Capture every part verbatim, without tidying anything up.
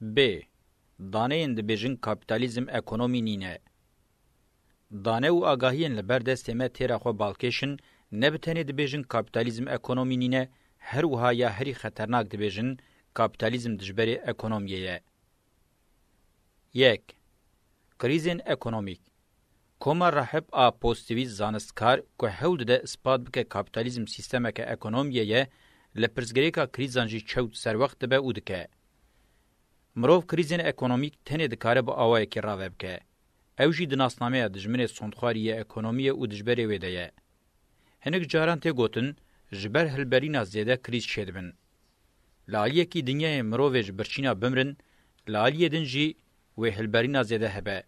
B. Daneyên dibêjin kapîtalîzm ekonomî nîne. Dane û agahiyên li ber destê me têra xwe balkêş in, ne bi tenê dibêjin kapîtalîzm ekonomî nîne, her wiha ya herî xeternak dibêjin kapîtalîzm dijberê ekonomiyê ye. Yek. Krîzên ekonomîk. Koma rahib a pozîtîvîst zanistkar ku hewl dide ispat bike kapîtalîzm sîstemeke ekonomiyê ye, li pirsgirêka krîzan jî çewt serwext dibe û dike: Mirov krîzên ekonomîk tenê dikare bi awayekî rave bike. Ew jî di nasnameya dijminê sondxwarî yê ekonomiyê û dijberê wê de ye. Hinek caran tê gotin, ji ber hilberîna zêde krîz çêdibin. Li aliyekî dinyayê mirovê ji birçîna bimirin, li aliyê din jî wê hilberîna zêde hebe.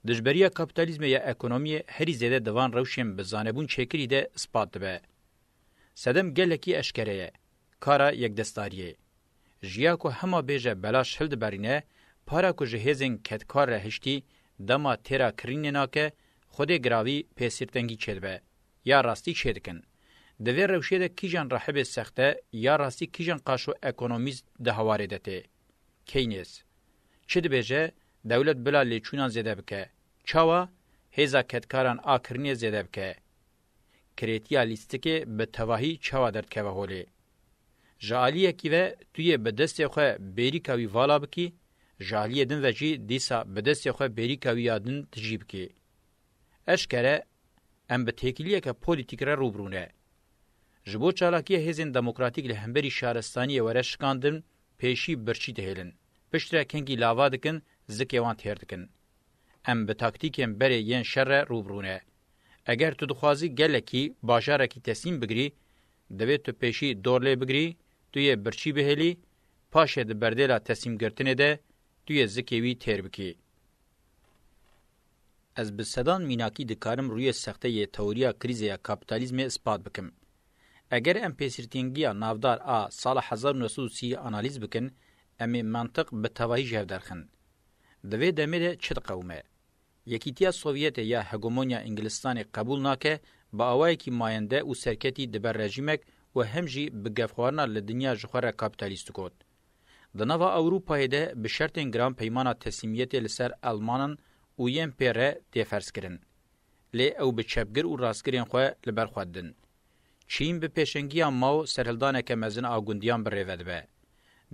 Dijberiya kapîtalîzmê ya ekonomiyê herî zêde di van rewşên bi zanebûn çêkirî de ispat dibe. Sedem gelekî eşkere ye, kara yekdestdariyê. Ji ya ku hema bêje belaş hildiberîne, para ku ji hêzên kedkar re hiştî, dema têra kirînê nake, xwedê giravî pêsîrtengî çêdibe. Ya rastî çêdikin. Di vê rewşê de kîjan rehibê sexte ya rastî kîjan qaşo ekonomîst di hewarê de tê? Keynes. Çi dibêje, dewlet bila lêçûnan zêde bike. Çawa? Hêza kedkaran a kirînê zêde bike. Kirêtiya lîstikê bi tevahî çawa derdikeve holê? Ji aliyekî ve tu yê bi destê xwe bêrîka wî vala bikî, ji aliyê din ve jî dîsa bi destê xwe bêrîka wî ya din tijî bikî. Eşkere, em bi têkiliyeke polîtîk re rû bi rû ne. Ji bo çalakiya hêzên demokratîk li hemberî şaristaniyê were şikandin, pêşî birçî dihêlin. Piştre kengî lava dikin, zikê wan têr dikin. Em bi taktîkên berê yên şer re rû bi rû ne. Eger tu dixwazî gelekî bajarekî teslîm bigirî, divê tu pêşî dor lê bigirî, tu yê birçî bihêlî, paşê di berdêla teslîmgirtinê de tu yê zikê wî têr bikî. Ez bi sedan mînakî dikarim rûyê sexte yê teoriya krîzê ya kapîtalîzmê ispat bikim. Eger em pêsîrtengiya navdar a sala hezar û neh sed û sî analîz bikin, em ê mantiq bi tevahî ji hev derxin. Di vê demê de çi diqewime? Yekîtiya Sovyetê ya hegemonya Îngilistanê qebûl nake, bi awayekî mayende û serketî dibe rejîmek û hem jî bi gefxwarina li dinya ji xwe re kapîtalîst dikot. Di nava Ewropayê de bi şertên giran peymana teslîmiyetê li ser Elmanan û yên pê re tê ferzkirin. Lê ew bi çepgir û rastgirên xwe li ber xwe didin. Çîn bi pêşengiya Mao serhildaneke mezin a gundiyan bi rê ve dibe.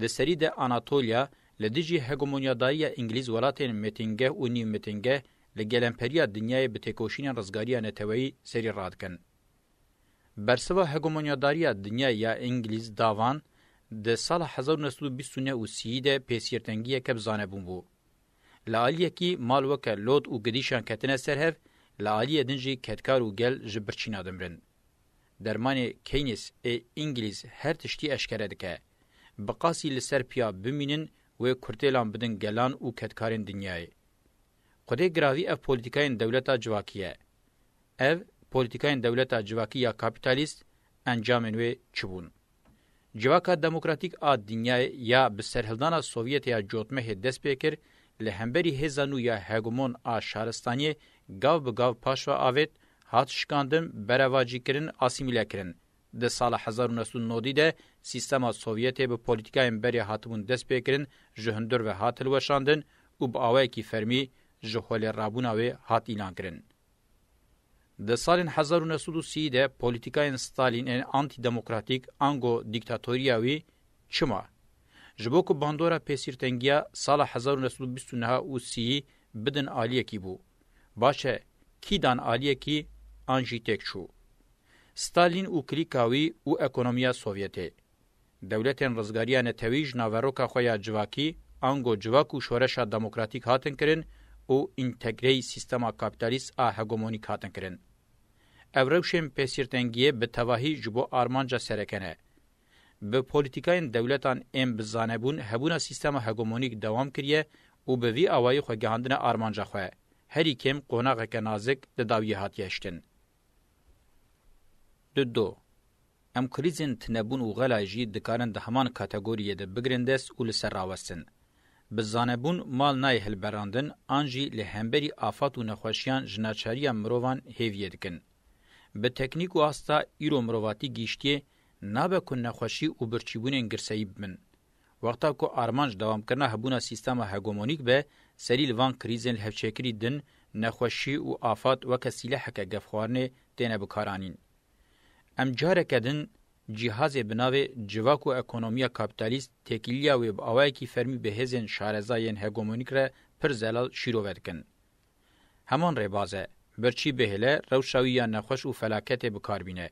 Di serî de Anatolya li dijî hegemonyadariya Îngilîz welatên mêtingeh û nîvmêtingeh li gelenperiya dinyayê bi têkoşînên rizgariya neteweyî serî radikin. Bersiva hegemonyadariya dinyayê ya Îngilîz davan di sala hezar û neh sed û bîst û neh û sî de pêsîrtengiyeke bi zanebûn bû. Li aliyekî mal weke lot û gidîşan ketine ser hev, li aliyê din jî kedkar û gel ji birçîna dimirin. Dermanê Keynes ê Îngilîz her tiştî eşkere dike. Bi qasî li ser piya bimînin wê kurtêlan bidin gelan û kedkarên dinyayê. Xwedê giravî ev polîtîkayên dewleta civakî ye. Ev polîtîkayên dewleta civakî ya kapîtalîst encamên wê çi bûn? Civaka demokratîk a dinyayê ya bi serhildana Sovyetê ya cotmehê dest pê kir, li hemberî hêza nû ya hegemon a şaristaniyê gav bi gav paş ve avêt, hat şikandin, berevacîkirin, asîmîlekirin. Di sala hezar û neh sed û nodî de sîstema Sovyetê bi polîtîkayên berê hatibûn destpêkirin, ji hundir ve hat hilweşandin û bi awayekî fermî ji holê rabûna wê hat îlankirin. Di salên hezar û neh sed û sî de polîtîkayên Stalîn ên antîdemokratîk ango dîktatoriya wî çima? Ji bo ku bandora pêsîrtengiya sala hezar û neh sed û bîst û neh û sî bidin aliyekî bû. Baş e, kî dan aliyekî an jî têk çû? Stalîn û klîka wî û ekonomiya Sovyetê. Dewletên rizgariya netewî ji naveroka xwe ya civakî, ango civak û şoreşa demokratîk hatin kirin û întegreyî sîstema kapîtalîst a hegemonîk hatin kirin. Ev rewşên pêsîrtengiyê bi tevahî ji bo armanca sereke ne. Bi polîtîkayên dewletan ên bi zanebûn hebûna sîstema hegemonîk dewam kiriye û bi vî awayî xwe gihandine armanca xwe, herî kêm qonaxeke nazik di dawiyê hatiye hiştin. Dudo. Em krîzên tinebûn û xelayê jî dikarin di heman kategoriyê de bigirin dest û li ser rawestin. Bi zanebûn mal nayê hilberandin, an jî li hemberî afat û nexweşiyan ji naçariya mirovan hêviyê dikin. Bi teknîk û asta îro mirovatî gihîştiye, nabe ku nexweşî û birçîbûnên girseyî bibin. Wexta ku armanc dewamkirina hebûna sîstema hegemonîk be, serî li van krîzên lihevçêkirî din, nexweşî û afat weke sîleheke gefxwarinê têne bikaranîn. Em careke din cîhazê bi navê civak û ekonomiya kapîtalîst têkiliya wê bi awayekî fermî bi hêzên şareza yên hegemonîk re pir zelal şîrove dikin. Heman rêbaz e, birçî bihêle, rewşa wî ya nexweş û felaketê bi kar bîne.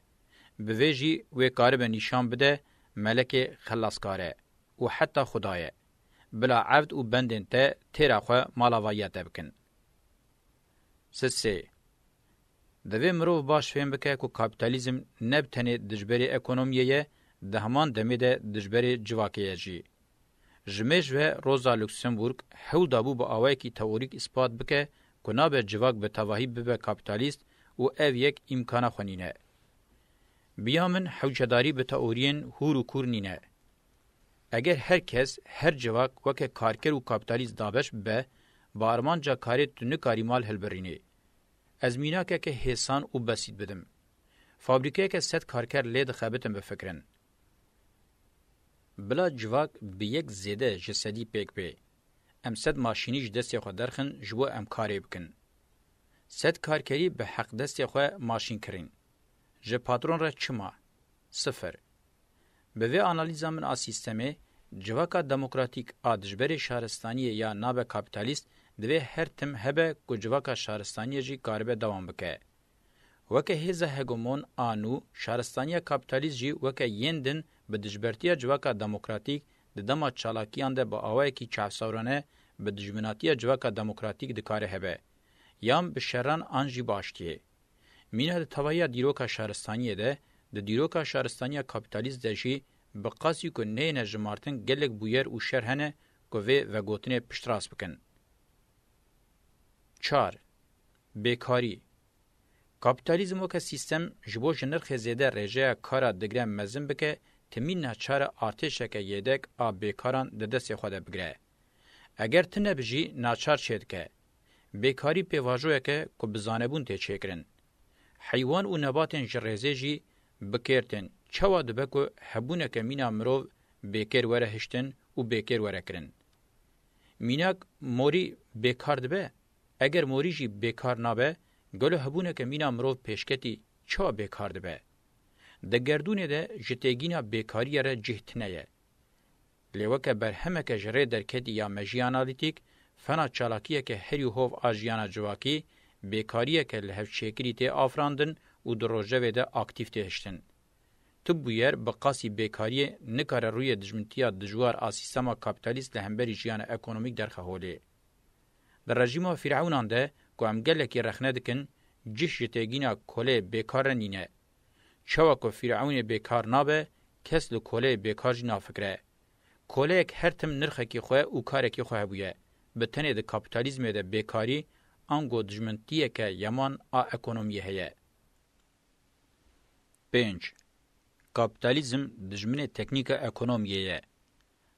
Bi vê jî wê karibe nîşan bide melekê xelaskar e û heta Xuda ye. Bila evd û bendên te têra xwe mala vayiya te bikin. Sisê. Divê mirov baş fêm bike ku kapîtalîzm ne bi tenê dijberê ekonomiyê ye, di heman demê de dijberê civakê ye jî. Ji mêj ve Rosa Luxemburg hewl dabû bi awayekî teorîk îspat bike ku nabe civak bi tevahî bibe kapîtalîst û ev yek îmkana xwe nîne. Biya min hewcedarî bi teoriyên hûr û kûr nîne. Eger her kes, her civak weke karker û kapîtalîst dabeş bibe, bi armanca karê tu nikarî mal hilbirînî. Ez mînakeke hêsan û besît bidim. Fabrîkeyeke sed karker lê dixebitin bifikirin. Bila civak bi yek zêde ji sedî pêk bê. Em sed maşînî ji destê xwe derxin ji bo em karê bikin. Sed karkerî bi heqdestê xwe maşîn kirîn. Ji patron re çi ma? Sifir. Bi vê analîza min a sîstemê, civaka demokratîk a dijberê şaristaniyê ya nabe kapîtalîst divê her tim hebe ku civaka şaristaniyê jî karibe dewam bike. Weke hêza hegemon a nû, şaristaniya kapîtalîst jî weke yên din bi dijbertiya civaka demokratîk di dema çalakiyan de bi awayekî çavsawrane bi dijminatiya civaka demokratîk dikare hebe, yan bi şeran an jî bi aştiyê. Mîna di tevahiya dîroka şaristaniyê de, di dîroka şaristaniya kapîtalîst de jî bi qasî ku neyêne jimartin gelek bûyer û şer hene ku vê vegotinê piştrast bikin. Çar. Bêkarî. Kapîtalîzm weke sîstem ji bo ji nirxê zêde rêjeya kara digre mezin bike, timî naçar e artêşeke yêdek a bêkaran di destê xwe de bigire. Eger tune bijî, naçar çêdike. Bêkarî pêvajoyek e ku bi zanebûn tê çêkirin. Heywan û nebatên ji rêzê jî bi kêr tên. Çawa dibe ku hebûneke mîna mirov bêkêr were hiştin û bêkêr were kirin? Mînak, morî bêkar dibe? Eger morî jî bêkar nabe, gelo hebûneke mîna mirov pêşketî çawa bêkar dibe? Di gerdûnê de ji têgîna bêkariyê re cih tune ye. Lê weke berhemeke ji rê derketî ya mejiyê analîtîk, fena çalakiyeke herî hov a jiyana civakî, bêkariyeke lihevçêkirî tê afirandin û di rojevê de aktîf tê hiştin. Tu bûyer bi qasî bêkariyê nikare rûyê dijmintiya dijwar a sîstema kapîtalîst li hemberî jiyana ekonomîk derxe holê. Di rejîma Fîrewnan de ku em gelekî rexne dikin, cih ji têgîna koleyê bêkar re nîne. Çawa ku Fîrewnê bêkar nabe, kes li koleyê bêkar jî nafikire. Koleyek her tim nirxekî xwe û karekî xwe hebûye. Bi tenê di kapîtalîzmê de bêkarî ango dijmintiyeke yeman a ekonomiyê heye. Pênc. Kapîtalîzm dijminê teknîka ekonomiyê ye.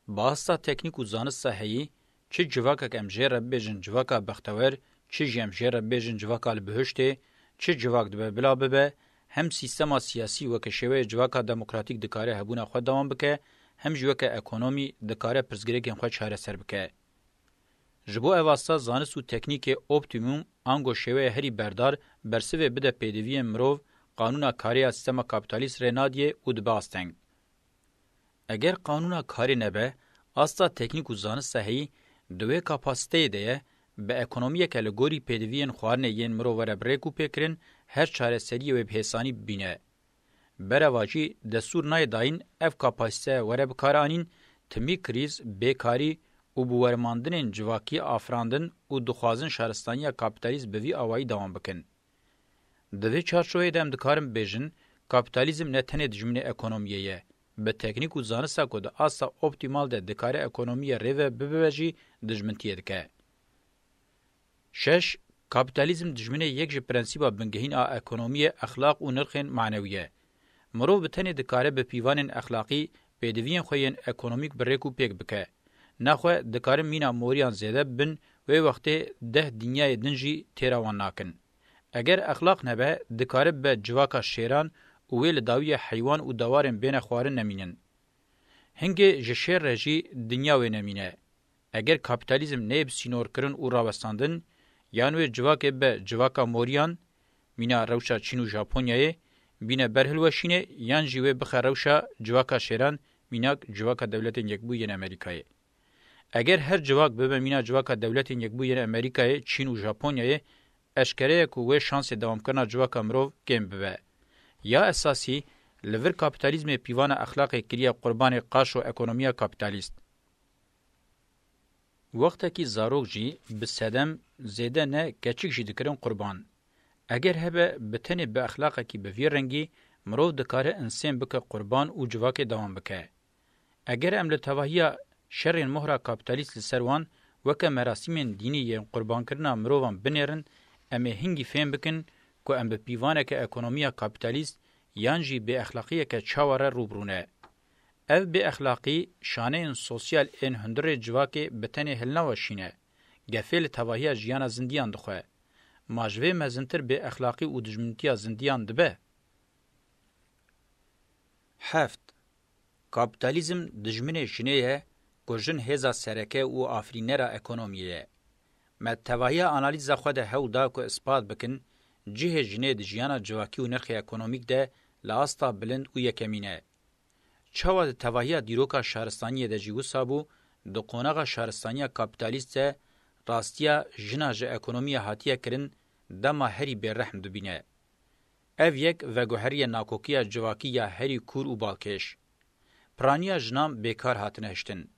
Bi asta teknîk û zanista heyî, çi civakek em jê re bibêjin civaka bextewer, çi jî em jê re bibêjin civaka li bihiştê, çi civak dibe bila bibe, hem sîstema siyasî weke şêweyê civaka demokratîk dikare hebûna xwe dewam bike, hem jî weke ekonomî dikare pirsgirêkên xwe çareser bike. Ji bo ev asta zanist û teknîkê optîmum ango şêweya herî berdar bersivê bide pêdiviyên mirov, qanûna karê ya sîstema kapîtalîst rê nadiyê û dibe asteng. Eger qanûna karê nebe, asta teknîk û zanista heyî di wê kapasiteyê de ye, bi ekonomiyeke li gorî pêdiviyên xwarinê yên mirov were bi rêk û pêkirin, her çareseriyê wê bi hêsanî bibîne. Berevajî destûr nayê dayîn ev kapasite were bikaranîn, timî krîz, bêkarî û bi wermandinên civakî afirandin û dixwazin şaristaniya kapîtalîst bi vî awayî dewam bikin. Di vê çarçoveyê de em dikarin bibêjin, kapîtalîzm ne tenê dijminê ekonomiyê ye, bi teknîk û zanista ku di asta optîmal de dikare ekonomiyê rê ve bibe jî dijmintiyê dike. Şeş, kapîtalîzm dijminê yek ji prensîba bingehîn a ekonomiyê, exlaq û nirxên manewî ye. Mirov bi tenê dikare bi pîvanên exlaqî pêdiviyên xwe yên ekonomîk bi rêk û pêk bike. Naxwe dikarin mîna moriyan zêde bibin, wê wextê deh dinyayê din jî têra wan nakin. Eger exlaq nebe, dikare bibe civaka şêran û wê li dawiyê heywan û dewarên bêne xwarin nemînin. Hingê ji şer re jî dinya wê nemîne. Eger kapîtalîzm neyê bi sînorkirin û rawestandin, yan wê civakê bibe civaka moriyan, mîna rewşa Çîn û Japonyayê, bîne ber hilweşînê, yan jî wê bixe rewşa civaka şêran, mînak civaka Dewletên Yekbûyî yên Amerîkayê. Eger her civak bibe mîna civaka Dewletên Yekbûyî yên Amerîkayê, Çîn û Japonyayê, eşkere ye ku wê şansê dewamkirina civaka mirov kêm bibe. Ya esasî, li vir kapîtalîzmê pîvana exlaqê kiriye qurbanê qaşo ekonomiya kapîtalîst. Wextekî zarok jî bi sedem zêde ne keçik jî dikirin qurban. Eger hebe bi tenê bi exlaqekî bi vî rengî, mirov dikare insên bike qurban û civakê dewam bike. Eger em li tevahiya şerên mohra kapîtalîst li ser wan weke merasîmên dînî yên qurbankirina mirovan binêrin, em ê hingî fêm bikin ku em bi pîvaneke ekonomiya kapîtalîst yan jî bêexlaqiyeke çawa re rû bi rû ne. Ev bêexlaqî şaneyên sosyal ên hundirê civakê bi tenê hilnaweşîne, gefê li tevahiya jiyana zindiyan dixwe. Ma ji vê mezintir bêexlaqî û dijmintiya zindiyan dibe? Heft. Kapîtalîzm dijminê jinê ye ku jin hêza sereke û afirînera ekonomiyê ye. Me tevahiya analîza xwe de hewl da ku ispat bikin, cihê jinê di jiyana civakî û nirxê ekonomîk de li asta bilind û yekemîn e. Çawa di tevahiya dîroka şaristaniyê de jî wisa bû, di qonaxa şaristaniya kapîtalîst de rastiya jina ji ekonomiyê hatiye kirin dema herî bêrehm dibîne. Ev yek veguheriye nakokiya civakî ya herî kûr û balkêş. Piraniya jinan bêkar hatine hiştin.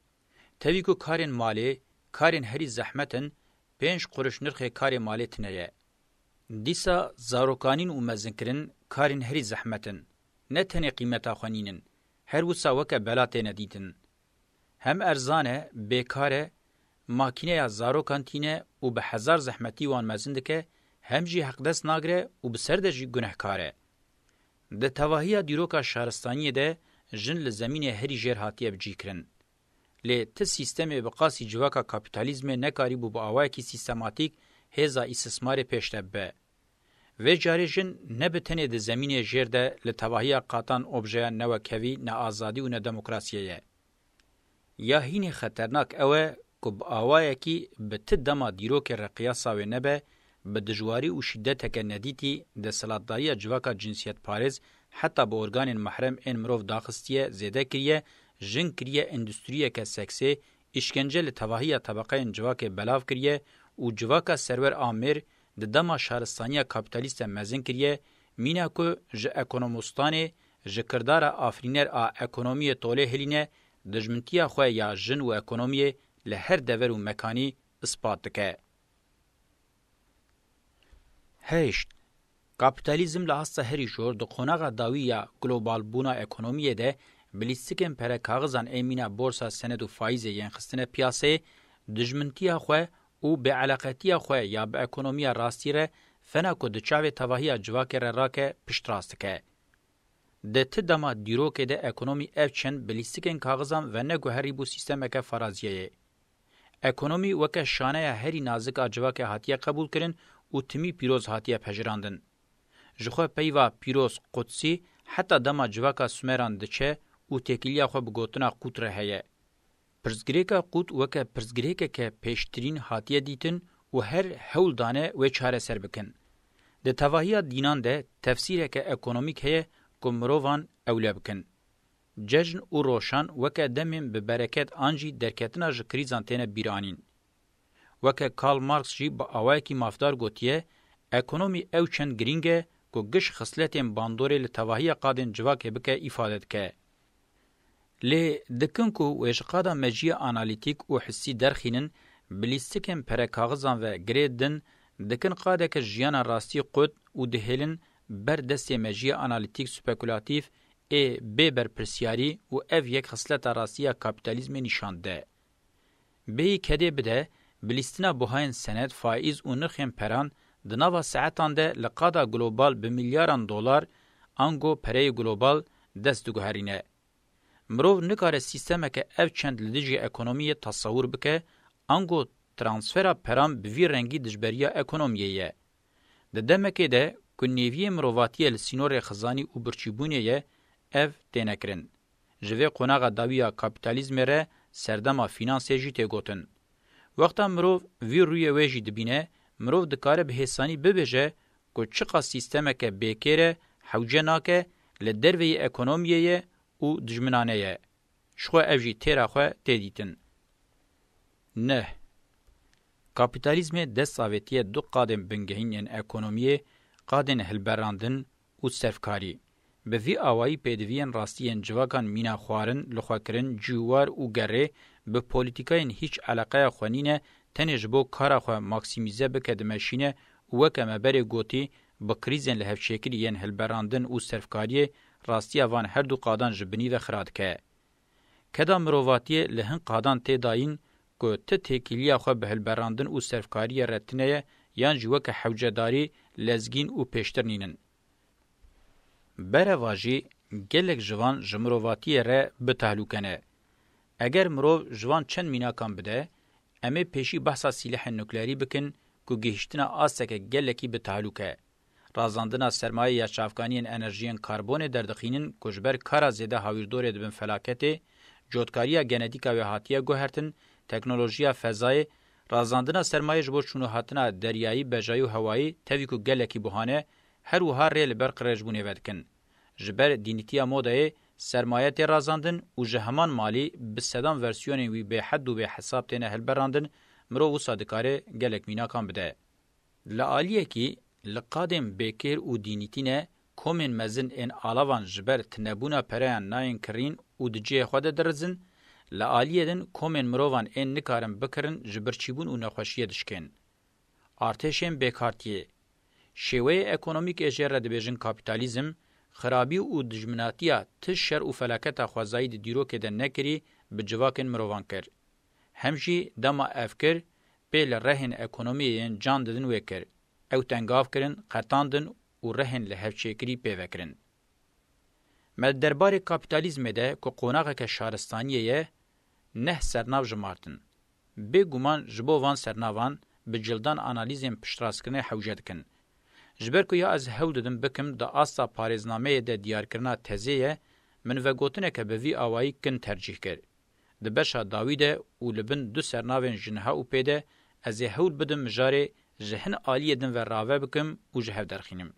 Tevî ku karên malê, karên herî zehmet in, pênc quruş nirxê karê malê tine ye. Dîsa zarokanîn û mezinkirin karên herî zehmet in. Ne tenê qîmeta xwe nînin, her wisa weke bela têne dîtin. Hem erzan e, bêkar e, makîneya zarokan tîne û bi hezar zehmetî wan mezin dike, hem jî heqdest nagire û bi ser de jî gunehkar e. Di tevahiya dîroka şaristaniyê de jin li zemînê herî jêr hatiye bicîkirin. Lê ti sîstemê bi qasî civaka kapîtalîzmê nekarîbû bi awayekî sîstematîk hêza îstismarê pêş de bibe. Vê carê jin ne bi tenê di zemînê jêr de li tevahiya qatan objeya ne wekhevî, ne azadî û ne demokrasiyê ye. Ya hînê xeternak ew e ku bi awayekî bi ti dema dîrokê re qiyasa wê nebe, bi dijwarî û şîdeteke nedîtî desthilatdariya civaka cinsiyetparêz heta bi organên mehrem ên mirov daxistiye, zêde kiriye, jin kiriye endustriyeke seksê, îşkence li tevahiya tebeqeyên civakê belav kiriye û civaka serwer a mêr di dema şaristaniya kapîtalîst de mezin kiriye, mîna ku ji ekonomistanê, ji kirdara afirîner a ekonomiyê tolê hilîne, dijmintiya xwe ya jin û ekonomiyê li her dever û mekanî ispat dike. Heşt. Kapîtalîzm li asta herî jor di qonaxa dawî ya globalbûna ekonomiyê de bi lîstikên perekaxizan ê mîna borsa, sened û faîzê yên xistine piyaseyê, dijmintiya xwe û bêeleqetiya xwe ya bi ekonomiya rastî re fena ku di çavê tevahiya civakê re rake piştrast dike. Di ti dema dîrokê de ekonomî ev çend bi lîstikên kaxizan veneguherîbû sîstemeke faraziyeyê. Ekonomî weke şaneya herî nazik a civakê hatiye qebûlkirin û timî pîroz hatiye pejirandin. Ji xwe peyva pîroz qudsî heta dema civaka Sumeran diçe û têkiliya xwe bi gotina qût re heye. Pirsgirêka qût weke pirsgirêkeke pêştirîn hatiye dîtin û her hewl dane wê çareser bikin. Di tevahiya dînan de tefsîreke ekonomîk heye ku mirovan ewle bikin. Cejn û roşan weke demên bi bereket an jî derketina ji krîzan têne bîranîn. Weke Karl Marx jî bi awayekî mafdar gotiye, ekonomî ew çend girîng e ku giş xisletên bandorê li tevahiya qadên civakê bike îfade dike. Lê dikin ku wê ji qada mejiyê analîtîk û hissî derxînin, bi lîstikên perekaxizan ve girê din, dikin qadeke jiyana rastî qut û dihêlin ber destê mejiyê analîtîk spekulatîf ê bê berpirsiyarî û ev yek xisleta rastî ya kapîtalîzmê nîşan dide. Bêyî kedê bide, bi lîstina buhayên sened, faîz û nirxên peran di nava saetan de li qada global bi milyaran dolar, ango pereyê global, dest diguherîne. Mirov nikare sîstemeke ev çend li dijî ekonomiyê tesewir bike, ango transfera peran bi vî rengî dijberiya ekonomiyê ye. Di demekê de ku nêviyê mirovatiyê li sînorê xizanî û birçîbûnê ye, ev têne kirin. Ji vê qonaxa dawî ya kapîtalîzmê re serdema fînansê jî tê gotin. Wexta mirov vî rûyê wê jî dibîne, mirov dikare bi hêsanî bibêje ku çiqas sîstemeke bêkêr e, hewce nake, li derveyî ekonomiyê ye û dijminane ye. Ji xwe ev jî têra xwe tê dîtin. Neh. Kapîtalîzmê dest avêtiye du qadên bingehîn yên ekonomiyê, qadên hilberandin û serfkarî. Bi vî awayî pêdiviyên rastî yên civakan mîna xwarin, lixwekirin, cîwar û gerê bi polîtîkayên hîç eleqeya xwe nîne, tenê ji bo kara xwe maksîmîze bike dimeşîne û weke me berê gotî, bi krîzên li hevçêkirî yên hilberandin û serfkariyê rastiya van her du qadan ji binî ve xira dike. Keda mirovatiyê li hin qadan tê dayîn ku ti têkiliya xwe bi hilberandin û serfkariyê re tine ye yan jî weke hewcedarî lezgîn û pêştir nînin. Berevajî gelek ji van ji mirovatiyê re bi tehlûke ne. Eger mirov ji van çend mînakan bide, em ê pêşî behsa sîlehên nukleerî bikin ku gihîştina asteke gelekî bi tehlûke. Razandina sermayê ya çavkaniyên enerjiyên karbonê derdixînin ku ji ber kara zêde hawîrdorê dibin felaketê, cotkariya genetîka wê hatiye guhertin, teknolojiya fezayê, razandina sermayê ji bo çûn û hatina deryayî, bejayî û hewayî tevî ku gelekî buha ne, her wiha rê li ber qirêjbûnê vedikin. Ji ber dînîtiya modayê sermaye tê razandin û ji heman malî bi sedan versiyonên wî bêhed û bêhesab têne hilberandin, mirov wisa dikare gelek mînakan bide. Li aliyekî, li qadên bêkêr û dînîtî ne, komên mezin ên alavan ji ber tinebûna pereyan nayên kirîn û di cihê xwe de dirizin, li aliyê din komên mirovan ên nikarin bikirin ji birçîbûn û nexweşiyê dişkên. Artêşên bêkartiyê. Şêweyê ekonomîk ê jê re dibêjin kapîtalîzm, xirabî û dijminatiya ti şer û felaketa xwezayî di dîrokê de nekirî, bi civakên mirovan kir. Hem jî dema ev kir, pê li rehên ekonomiyê yên can didin wê kir. Ew tengav kirin, qetandin û rehên li hevçêkirî pê vekirin. Me di derbarê kapîtalîzmê de ku qonaxeke şaristaniyê ye, neh sernav jimartin. Bêguman ji bo van sernavan bi cildan analîzên piştrastkirinê hewce dikin. Ji ber ku ya ez hewl didim bikim di asta parêznameyê de diyarkirina tezê ye, min vegotineke bi vî awayî kin tercîh kir. Di beşa dawî de û li bin du sernavên ji niha û pê de ez ê hewl bidim mijarê ji hin aliyê din ve rave bikim û ji hev derxînim.